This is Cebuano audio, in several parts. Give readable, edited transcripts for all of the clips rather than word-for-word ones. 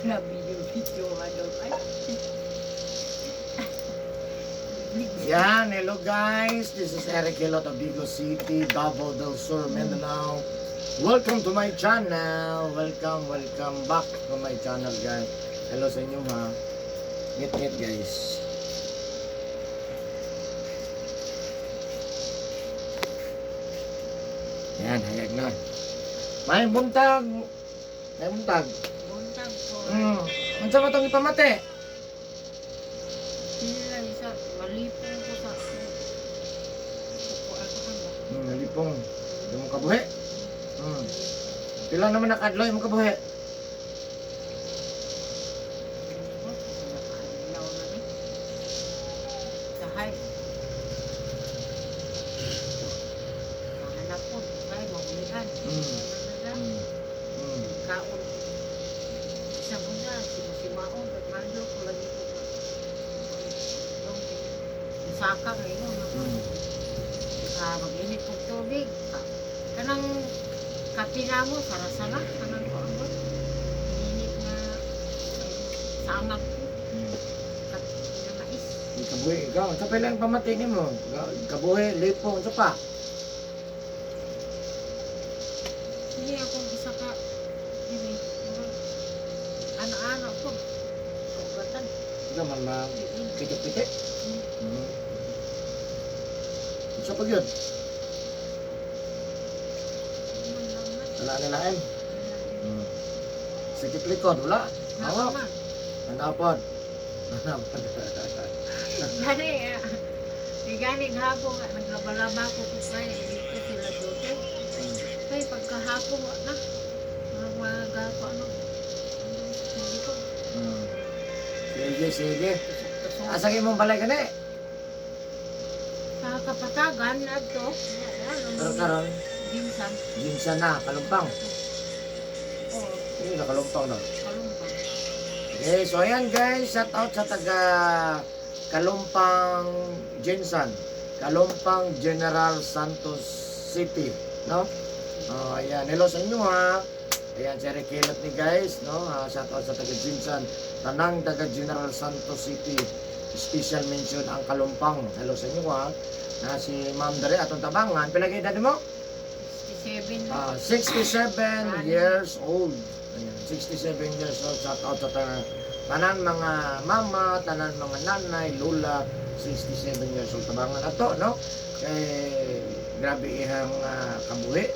Na video video ano ay. Yan, hello guys. This is Eric Hilot of Digos City, Davao del Sur, Mindanao. Welcome to my channel. Welcome, welcome back to my channel, guys. Hello sa inyo ha. Ngit ngit, guys. Yan, hayag na. May buntag. May buntag. Buntag ko. Unsa ba tong ipamate? Sila isa malipong ko sa kukuan ko ba. Nalipong. Di mo kabuhi. Pila naman nakadlaw imong kabuhi? Nakadlaw na ni. Sahay. Mahanap po. Sahay, maulihan. Kaon. Sa muna, simaon, nagmando ko lagi ko. Saka ngayon. Ah, mag-init og tubig. Ah, kanang kape na mo, sara-sara. Kanang ko ang init na sangag ko. Kape na mais. Di kabuhi ikaw. Unsa pa lang pamati nimo? Kabuhi, lipo, unsa pa? Hindi akong isa ka, dili, ano-ano ko. Kaugatan. Ikaw man ma Diin. piti-piti. Unsa pa gyud? Man lang na. Wala na lain. Sakit likod, wala. Hawak. Nakama. Anapod. Anapod. Gani, ah, di gani hapon nga, naglabalaba ko ko kay dito sila dito. Kay pagkahapon wa na. Mga ko ano. Hindi ko. Sige, sige. Tusok-tusok. Asa kay mong balay gani? Sa kapatagan adto. Pero karon, Ginsan. Ginsan na, Kalumpang. Oh, Hindi na Kalumpang no. Kalumpang. Okay, so ayan guys, shout out sa taga Kalumpang Jensen, Kalumpang General Santos City, no? Oh, ayan, hello sa inyo ha. Ayan, si Eric Hilot ni guys, no? Ah, shout out sa taga Jensen, tanang taga General Santos City. Special mention ang Kalumpang. Hello sa inyo ha. Na si Ma'am Dere atong tabangan. Pila kay edad mo? 67 na. Ah, 67 years old. Ayan, 67 years old. Shout out sa tanan mga mama, tanan mga nanay, lula, 67 years old. Tabangan na to, no? Kay grabe ihang kabuhi.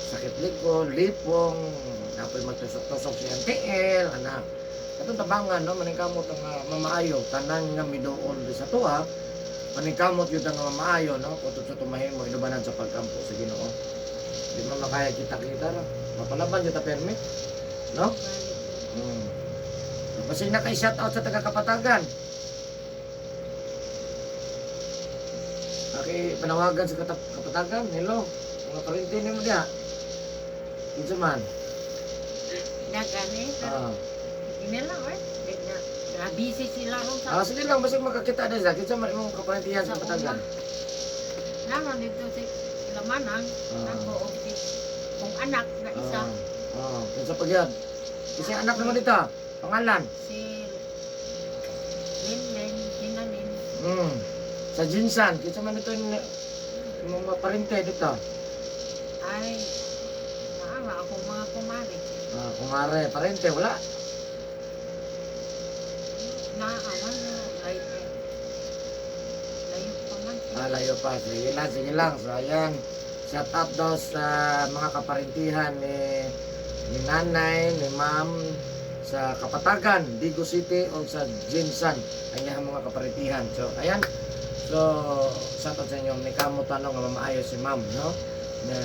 Sakit likod, lipong, napoy magtusok-tusok si NTL, anak. Atong tabangan, no? Maningkamot ang mamaayo, tanan nga miduol di sa tuwa, maningkamot yun ang mamaayo, no? Kutob sa tumahimo, inubanan sa pagkampo sa Ginoo. Di man makaya kita-kita ra. Mapalaban jud ta permi. No? Kasi na kay shout out sa taga Kapatagan. Aki panawagan sa Kapatagan. Hello. Mga parente nimo diha. Kinsa man? Dagani, pero hindi lang eh. Di na, na busy sila ron sa Ah, sige lang basta makakita na sila. Kinsa man imong kaparentihan sa Sa Kapatagan? Naman dito si Lamanang, nako og si kong anak na isa, Ah. Kinsa pa gyud? Kasi anak naman dito. Pangalan. Si Linlin, Hinalin. Sa Jinsan, kinsa man ito yung imong mga parente dito? Ay, naawa ako mga kumare. Ah, kumare, parente, wala. Naawa na, layo, eh, layo pa man. Ah, layo pa. Sige lang, sige lang. So, ayan. Shout out daw sa mga kaparentihan ni nanay, ni ma'am sa Kapatagan, Digo City o sa Jinsan. Ayan ang mga kaparentihan. So, ayan. So, shout out sa inyo. May kamo tanong nga mamaayos si ma'am, no? Na,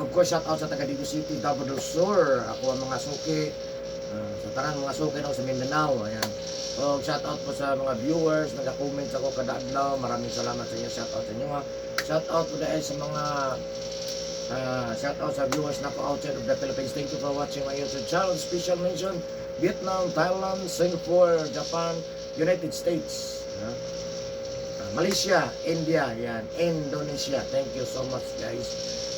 of course, shout out sa taga Digo City, Davao del Sur. Ako ang mga suki. Ah, sa tanan mga suki no, sa Mindanao. Ayan. O, shout out po sa mga viewers, nag-comments ako kada adlaw. Maraming salamat sa inyo. Shout out sa inyo ha. Shout out po dahil sa mga shout out sa viewers na ko outside of the Philippines. Thank you for watching my YouTube channel. Special mention Vietnam, Thailand, Singapore, Japan, United States, ha? Ah, Malaysia, India, yan, Indonesia. Thank you so much, guys.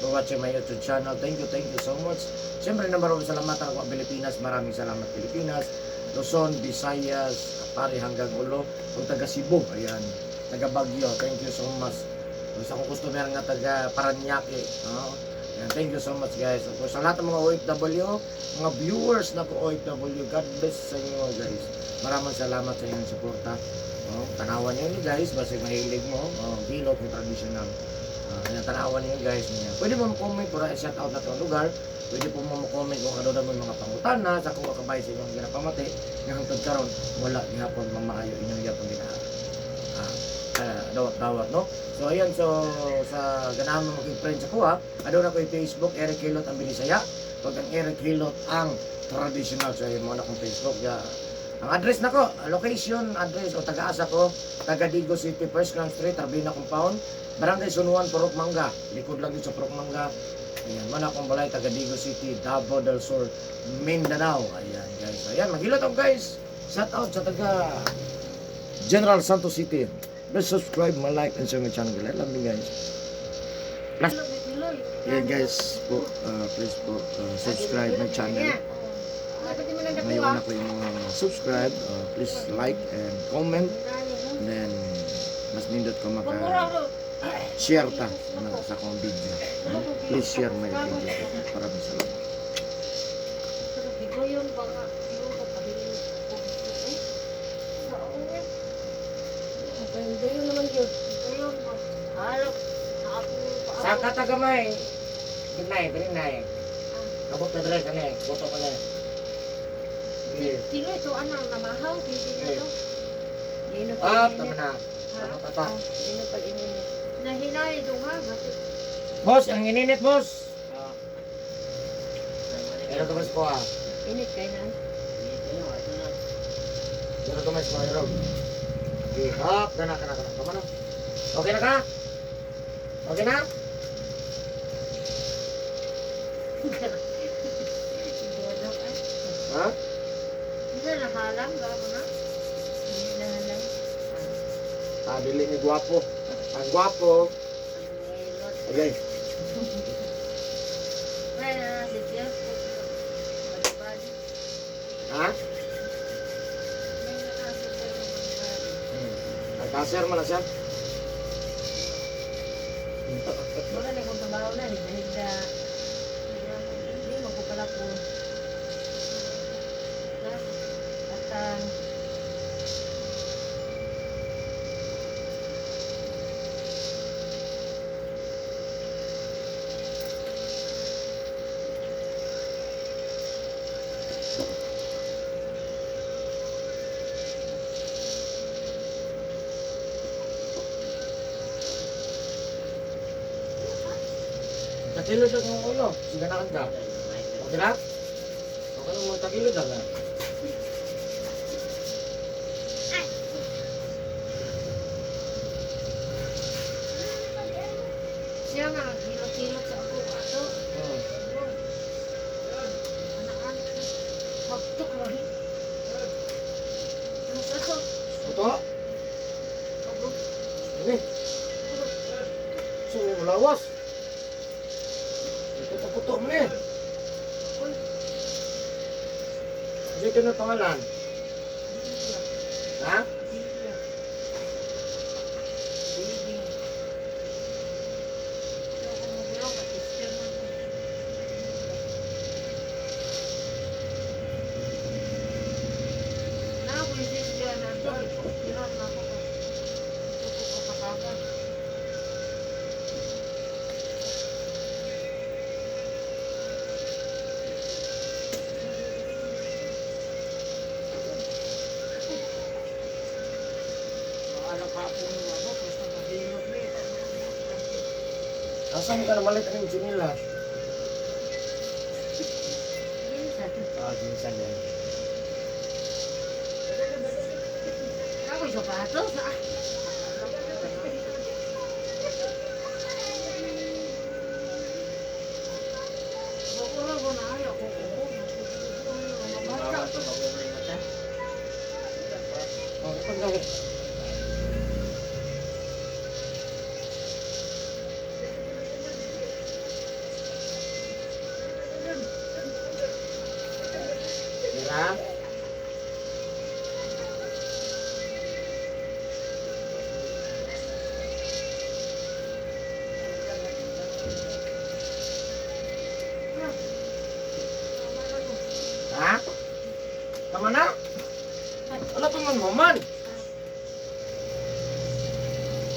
for watching my YouTube channel. Thank you so much. Siyempre na maraming salamat ako Pilipinas. Maraming salamat Pilipinas. Luzon, Visayas, pare hanggang ulo. Kung taga Cebu, ayan. Taga Baguio, thank you so much. Kung sa akong customer nga taga Paranaque, no? Ayan, thank you so much, guys. Of course, sa lahat ng mga OFW, mga viewers na ko OFW, God bless sa inyo, guys. Maraming salamat sa inyong suporta. No? Tanawan niyo ni guys, basta mahilig mo, oh, hilot mo traditional. Ayan, tanawan niyo guys niya. Pwede mo comment para i-shout out na itong lugar. Pwede po mo comment kung ano naman mga pangutana sa kung kabay sa inyong ginapamati nga hangtod karon wala gihapon mamaayo inyong gihapon gina dawat-dawat, no? So ayan, so sa ganahan mo makig-friend sa kuha, aduna ko yung Facebook, Eric Hilot ang Binisaya. Pag ang Eric Hilot ang traditional, so ayun mo na akong Facebook. Ya. Ang address na ko, location, address o taga-asa ko, taga Digo City, First Grand Street, Arbina Compound, Barangay San Juan, Purok Mangga. Likod lang yun sa Purok Mangga. Ayan, man akong balay, taga Digo City, Davao del Sur, Mindanao. Ayan, guys. Ayan, maghilot ako, guys. Shout out sa taga General Santos City. Please subscribe, my like, and share my channel. I love you guys. Ayan guys po, please po, subscribe my channel. Ngayon ako yung mga subscribe, please like and comment. And then, mas nindot ko maka share ta na, sa akong video. Please share my video. Maraming salamat. Higoyon ba nga? Yung pagpabilin ko eh. Sa eh. Okay, dayon naman yun. Higoyon ba? Halok. Saka ta gamay. Good night, good night. Abot na dire kani, boto ka na. Sige. Sino ito anang namahaw? Hindi na to. Dino Ah, pag tama init. na. Tama pa ta. Dino pag init. Nahinay doon ha. Bakit? Boss, ang ininit, boss. Pero tumas ko ah. Init kay na. Pero tumas ko, Erog. Okay, hop, kana, kana, kana. Tama na. Okay na ka? Okay na? Siguro ay. Ha? Hindi na nahalang ba mo na? Hindi na lang. Ah, dili ni gwapo. Ang gwapo. Ang hilot. Okay. Ay, na si Jeff. Bali-bali. Ha? May na si Jeff. Bali-bali. Nagkaser mo na siya. Wala na kung trabaho na, higda-higda. Hindi, magpapala ko. Atang. Tagilid lang ang ulo. Sige na ka. Okay na? Okay na mo tagilid lang. Ah. Siya nga, naghilot-hilot sa ako ato. Anaan. Hagtok lagi. Ano sa to? Ito? Ini. Sino mo lawas? Ito puto mo ni. Kasi ito na pangalan. Ha? Baby. Ito ako magulong at sister man ko. Na ako yung sister na ito. Iran na ako. Ito ko kapakagan. Alam ka po nung ako, basta mahilot na eh. Asan ka na malit ang sinila? Minsan. Ah, minsan yan. Ako yung sapatos ah. Bakura ko na ay ako ko. Mga bata. Oh, ito gawin. Ha? Ha? Tama na? Wala pa man human.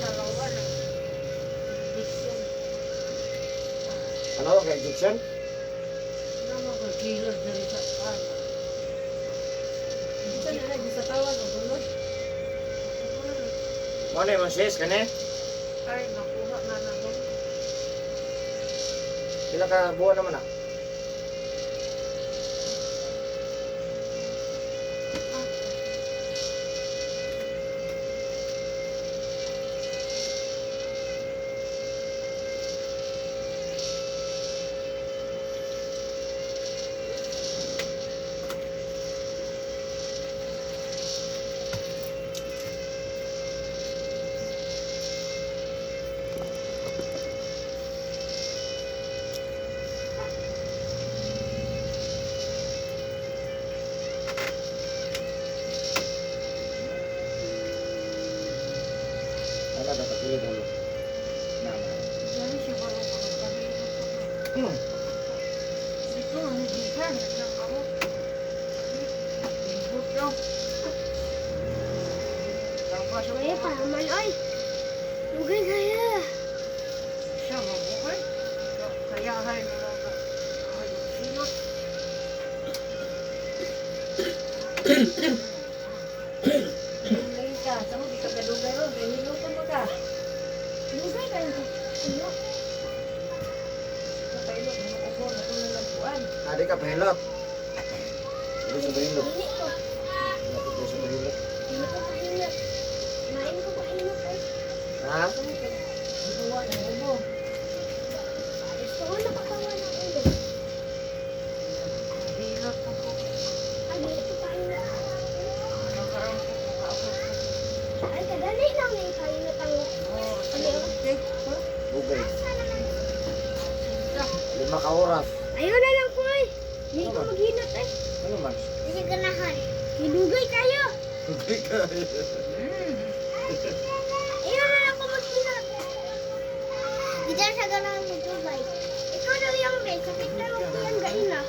Dalawa na. Injection. Ano ka injection? Ano mo kilo diri sa ano. Bisa na lang sa tawag og sulod. Mo na imong sis kani? Ay, nakuha na na ko. Pila ka buwan naman na? Ano dapat kilid ulo? Na na. Dali siya parang pagkakahirap ko. Dito, hindi ka. Naglang ako. Libot daw. Tapos Eh, ako. paman oy. Lugay kaya. Siya mabuhay. Kaya hay na lang ka. Ay, sino? Lagi ka, sa mo di ka kadugay ron, kay hiluton mo ka. Lugay kayo. Ano? Sa pailok mo ubo na tulong lang kuan. Adi ka pahilot. Dili sa bahilot. Dili ko. Lapit dili sa bahilot. Dili ko pahinot. Main ko pahinot ay. Ha? Sa mo kay buwa ng ubo. Gusto ko nakakawa ng ulo. Hilot ko po. Ay, dili ko pahinot. Nagkaroon ko po ako. Ay, kadali lang na ipahinot ang Oh, ano. Bugay. 5 ka oras. Ayaw na lang ko ay. Dili ko maghinot ay. Ano man? Kasi ganahan. Kilugay kayo. Bugay ka. Ayaw na lang ko maghinot. Hindi sa ganahan mo dugay. Ikaw daw yung may sakit na mo ko yung gaina.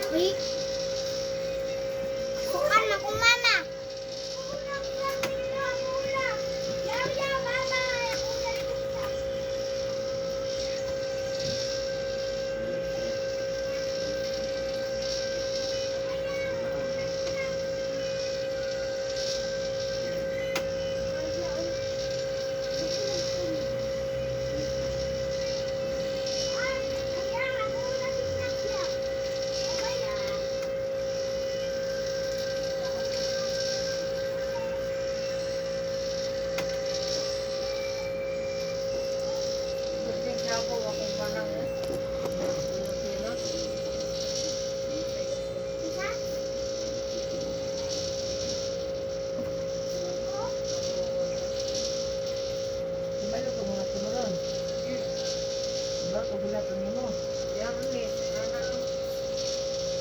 Uy. Sukan na ko mama. Kunting sabo akong parang eh. Hilot-hilot. Ibalo ko mga tumuron. Iba ko bilaton nimo. Yarnes, anak.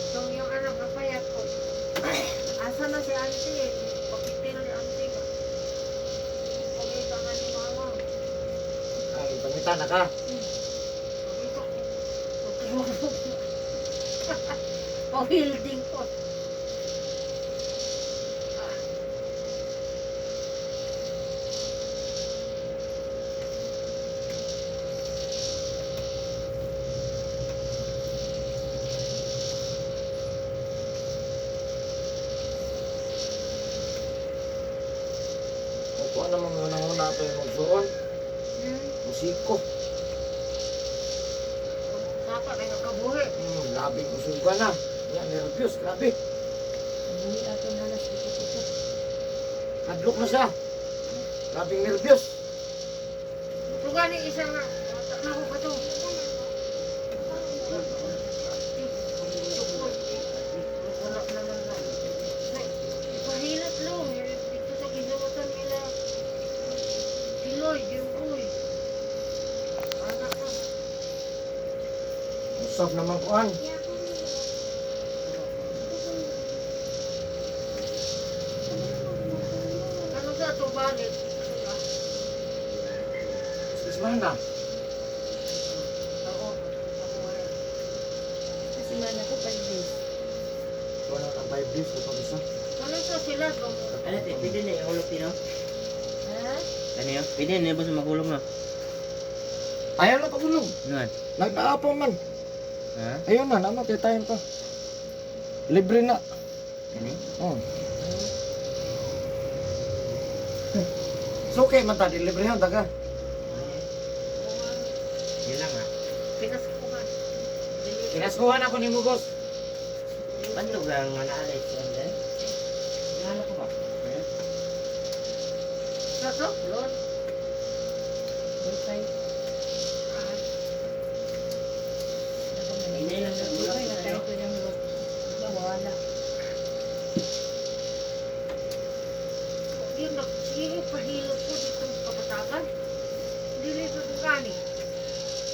Itong yung anak na payat ko. Asa na si auntie? Pakitil ni auntie ka. Pangita nga ni mama. Ay, pangita na ka. Pangita ko. Pa-welding ko. Opo, ano mo una-una ito yung magsuon? Musiko. Dapat ay nakabuhi. Labing usuga na. Yan, nervyos, grabe. Buhi ato na alas ito. Hadlok na siya. Labing nervyos. Ito gani isa nga. Bata na ako ka to. Wala naman na. Pahilat lang. Dito sa ginutan nila. Kiloy, Jimboy. Anak ko. Usab naman kuan. Ano sa itong balik? Ismana. Oo. Kasi man ako 5 days. Wala kang 5 days kapag isa. Ano sa sila? Ano te, pwede na ihulog tino? Ha? Ano yun? Pwede na boss maghulog no? Ayaw na pagulog. Ano? Nagpaapo man. Ha? Ayun na, naman tayo pa. Libre na. Ano? Oh. Suki man ta, di libre yun, taga. Yun lang ah. Pinaskuhan. Kinaskuhan ako ni Mugos. Bandog ang naalay sa anda. Naalala ko ba? Eh? Sa to? Lord. Wifi. Hindi lang sa Wifi na tayo ko yung lot. Diba, wala. Yun, sige, pahilot ko dito sa kapatagan. Dili ko kung gani.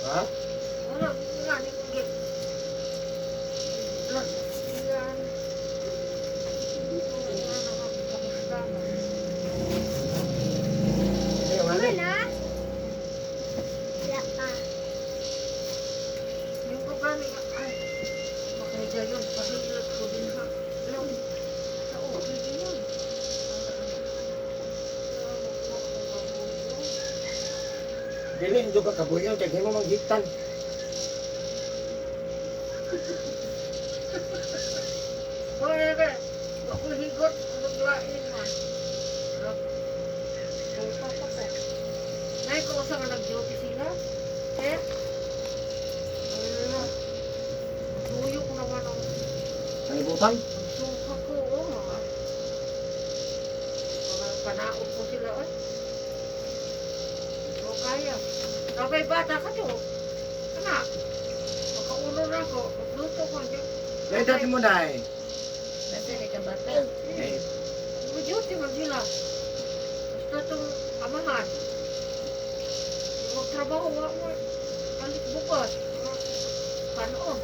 Ha? Wala, gani ko gani. Lord, yan. Eh, wala. Wala. Wala pa. Yung ko gani, ay, makahiga yun, pahilot ko din ha. Lord, sa okay din yun. Dili hindi ka kabuyon kay himo mang gitan. Wala ka, ako higot, maglain man. Supa pa ko. Nay ko usa nga nag-duty sila. Eh? Wala. Tuyok naman ang Kalibutan. suka ko. Oh, mga. Mga panaog ko sila. Eh. O kaya. Sabay bata ka to. Anak. Makauno na ako. Magluto ko. Dahil dati mo na eh. Basta ni ka bata. Eh, Mag-duty man sila. Basta itong amahan. Magtrabaho, wa mo. Alit bukas. Panoon.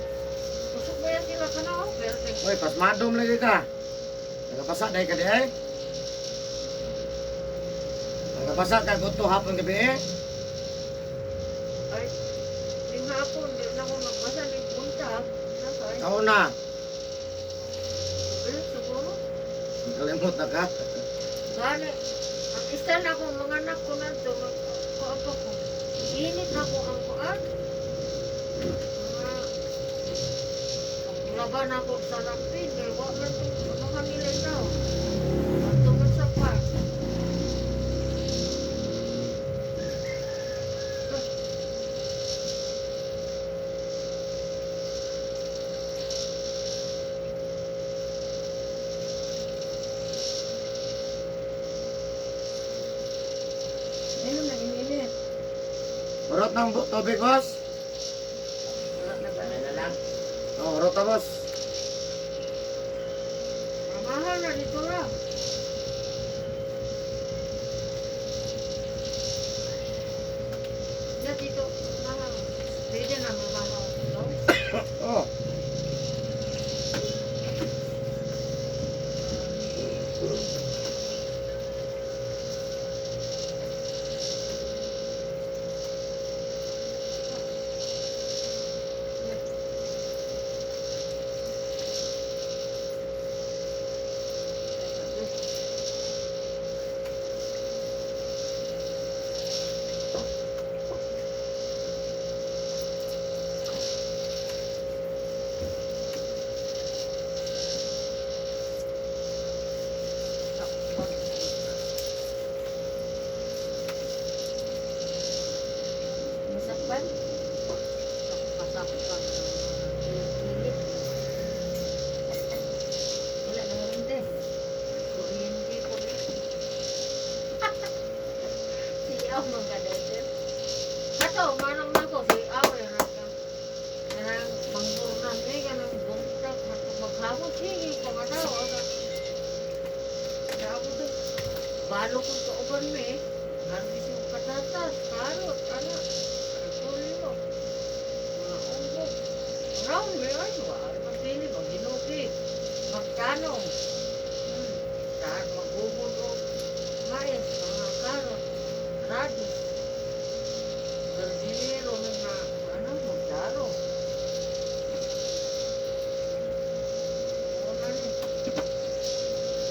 Kusog ba yan sila sa nao? Pero oy, pasmadom lagi ka. Nagapasa dahil ka di eh. Nagapasa ka guto hapon gabi eh. ay, ning hapon, di na ako magbasa, ning buntag. Nasa ay, Ako na. eh, siguro. Kalimot na ka. Gani, ang isa na akong mga anak ko na ito, magkuapa ko. Init ako ang kuan. Mga, laban ako sa lampin, kaya wa man itong mga nila tao. Ato man sa park. Ayun na, ininit. Urot ng tubig, boss. Wala na ba? Ano na lang? Oh, urot na, boss. Mahal na dito lang. Na dito, mahal. Pwede na mamahal. No? Oh. Masakpan? Pasakpan. Init. Wala na rin din. Kuryente ko rin. Siyaw mga daughter. Kato, manong na ko, si Awe, hanggang kanang pangurnan eh, kanang buntag, maghapon, sige, kamataw. Sabi ko, balo ko sa uban me, harvest yung patatas, karot, ano, repolyo, mga umbok. Down, may ay, wala magpili, maghinuki, magtanong. Maghubod og mais, mga karot, radish. Gardinero na ano, magtaro. Oo na ni.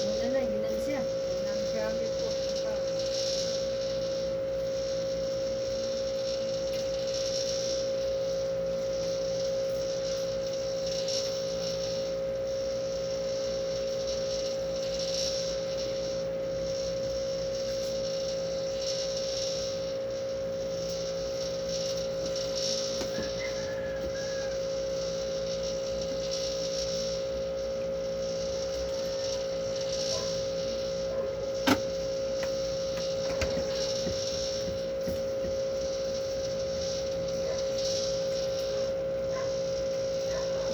Wala na, ginansya. Unang siyami po.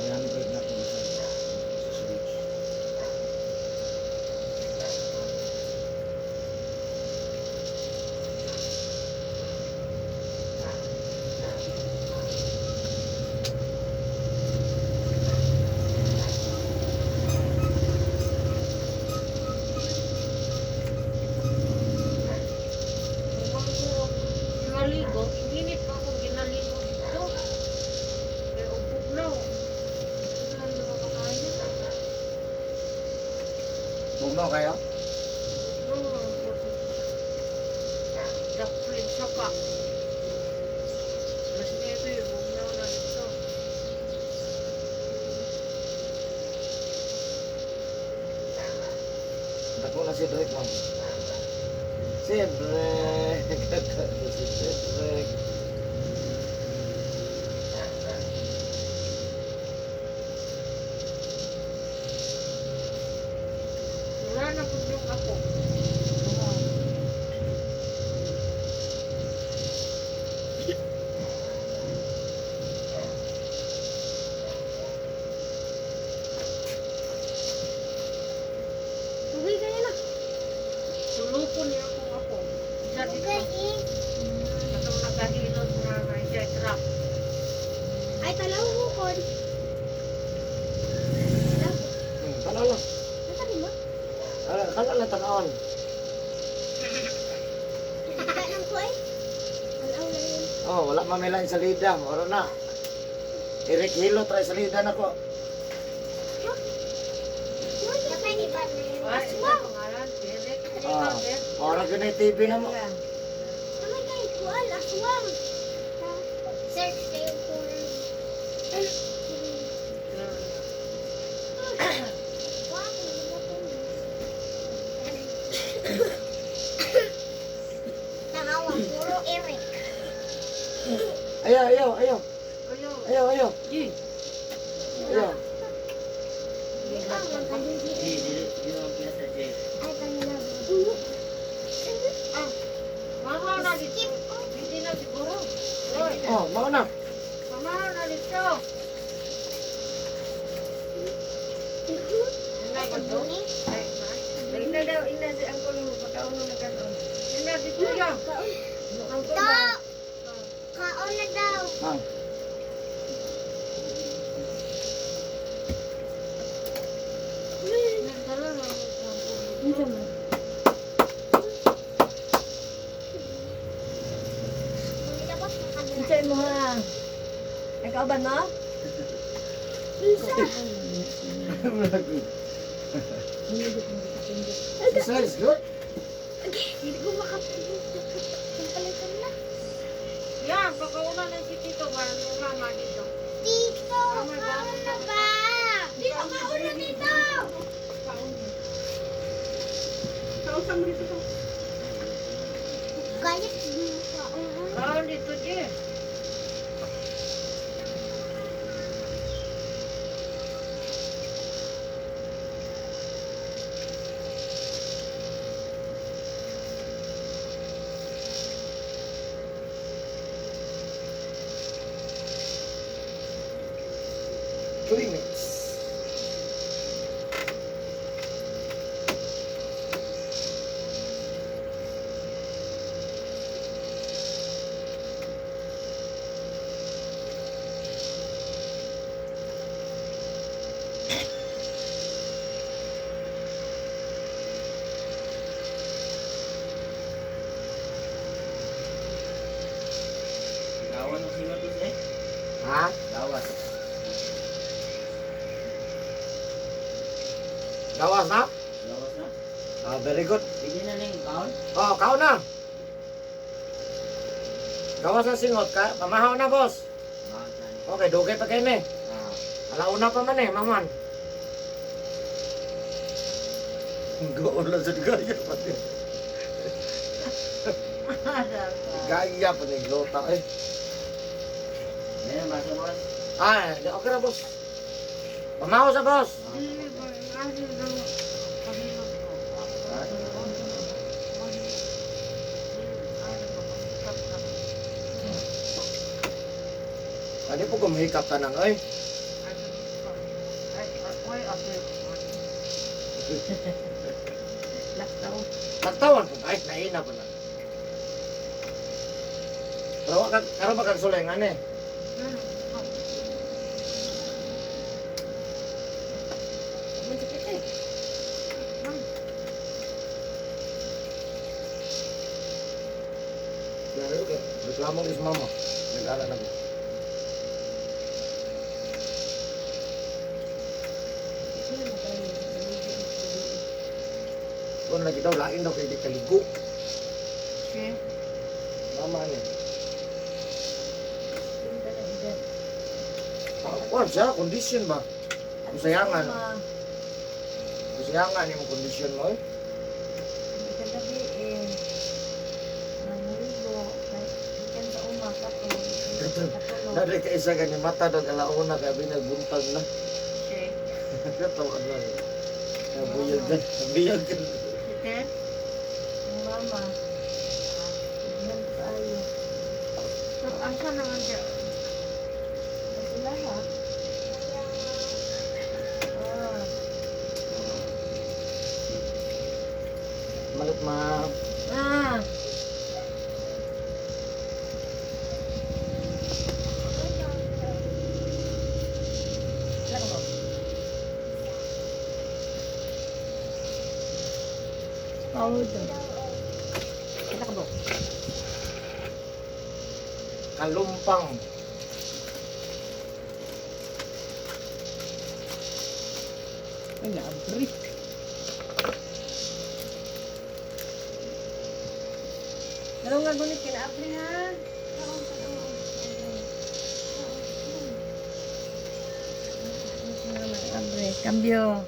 Yan, break na kung sa switch. Kung ko ginaligo, inginit pa akong ginaligo dito. Kaya upog na. Oh. Ano na makakain? Bugno kayo? Bugno. Daplin siya pa. Mas nito yung bugnaw na dito. Dako na si Drake, ma'am. Si Drake. Si Drake. Wala na po yung ako. Uwi kayo na. Sulupon niya akong ako. Isa dito. Okay, eh. Katong nakahilot na nga siya trap. Ay, talaw bukod. Tanaw lang. Nasa mo? Kala lang tanawon. Kita lang ko eh. Alaw na yun. Oh, wala man may lain salida. Moro na. Eric Hilo, try salida na ko. Baka iba na yun. Ay, ito Aswang! pangalan. Eric. Ah, ora gani TV na mo. Ano kay Kuan? Aswang! Search na yung puro. Tanawa, puro Eric. Ayo, ayo, ayo. Ayo. Ayo, ayo. Ji. Ayo. Di, di, di mo piyasa, Jay. Ay, kanila. Ah. Mama na dito. Hindi na siguro. Oy. Oh, mao na. Mama na dito. Ina ba to? Ay, ma. Ina daw, ina si Uncle mo, pagkauno na kanon. Ina dito lang. Uncle To! ba? Kaon na daw. Ah. Nagdala na ako. Unsa man? Lumilabas na kanila. Unsa imo ha? Nagkauban mo? Isa. This one is good. Hindi ko makapagod. Palitan na. Yan, pagkauna na si Tito ba? Yung mama dito. Tito, kaon na ba? Tito, kaon na dito! Galit mo kaon. Kaon dito, Ji. Kleenex. Gawas na? Gawas na. Ah, very good. Sige na ning kaon. Oh, kao na. Gawas na singot ka. Pamahaw na, boss. Maon na ni. Okay, dugay pa kayo ni. Ah. Alauna pa man eh, maman. Goon lang sa gaya pa din. Gaya pa ni Glota eh. Meron ba sa boss? Ah, okay na, boss. Pamahaw sa boss. Dili ba, ano daw, pamilog ko. Ah, Ano po kumahikap ka nang ay? Laktaw. Tagtawan po na. Ay, naina po na. Pero wa ka, karon ba kag sulay nga ni? Man sakit eh. Yari okay. Reklamo is mama. Nag-ala na ko. Sino mo kayo? Naligo mo sa gabi. Kung lagi daw, lain daw kay di kaligo. Mama ni. Yung ka ng edad. Ah, kuwan siya, condition ba? Kusayangan. Ma, Kusayangan yung condition mo eh. kagabi eh. Nangligo. Kahit ikan sa uma, katulog. Katulog. Nari ka isa gani mata dog alauna kay binagbuntag na. Katawan na. Nabuyag ka. Nabuyag ka. Ang mama. Tignan tayo. Asa naman siya? Sila ha? Ah. Malit ma. Ah. Wala ka ba? Powder. Wala ka ba? Kalumpang. Ay, naabri. Pero nga gunit kinaabri ha. Abre, cambio.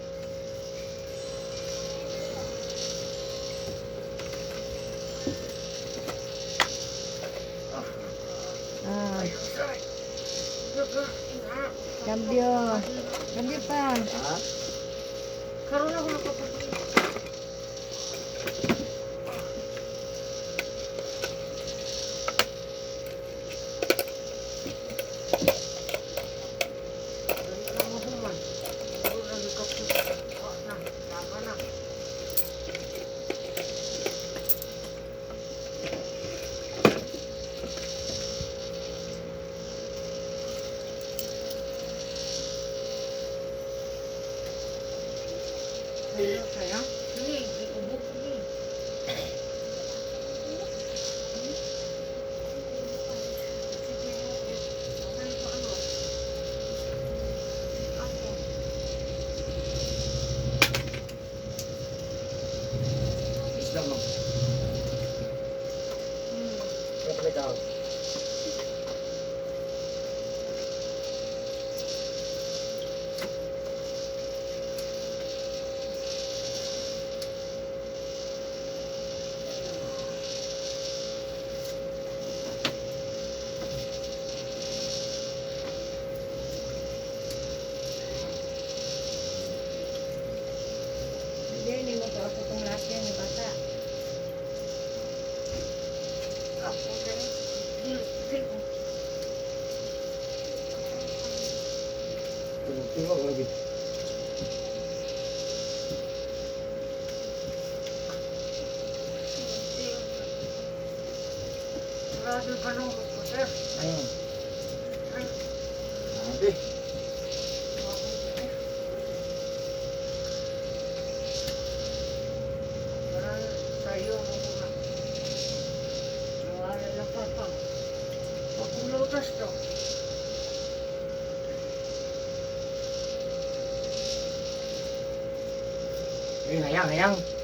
Ah. Cambio. Cambio pa. Ha? Karoon ako nakapag- Dali na mahuman. Karoon na nakapag- Ah, na, tama na. Sayo, sayo. Sige, giubo ko ni. Sige, okay pa ano. Ako. Isda mo. Replika. Hindi, hindi mo to ako itong last year ni bata. Ako, dali. Dili, dili. Tingog lagi. Grabe ka nung ko, sir. Ayun. Ay, Grabe. Parang sa'yo mo ko na. Nawala lang pa pa. Pagulutas to. Eh, hayang, hayang.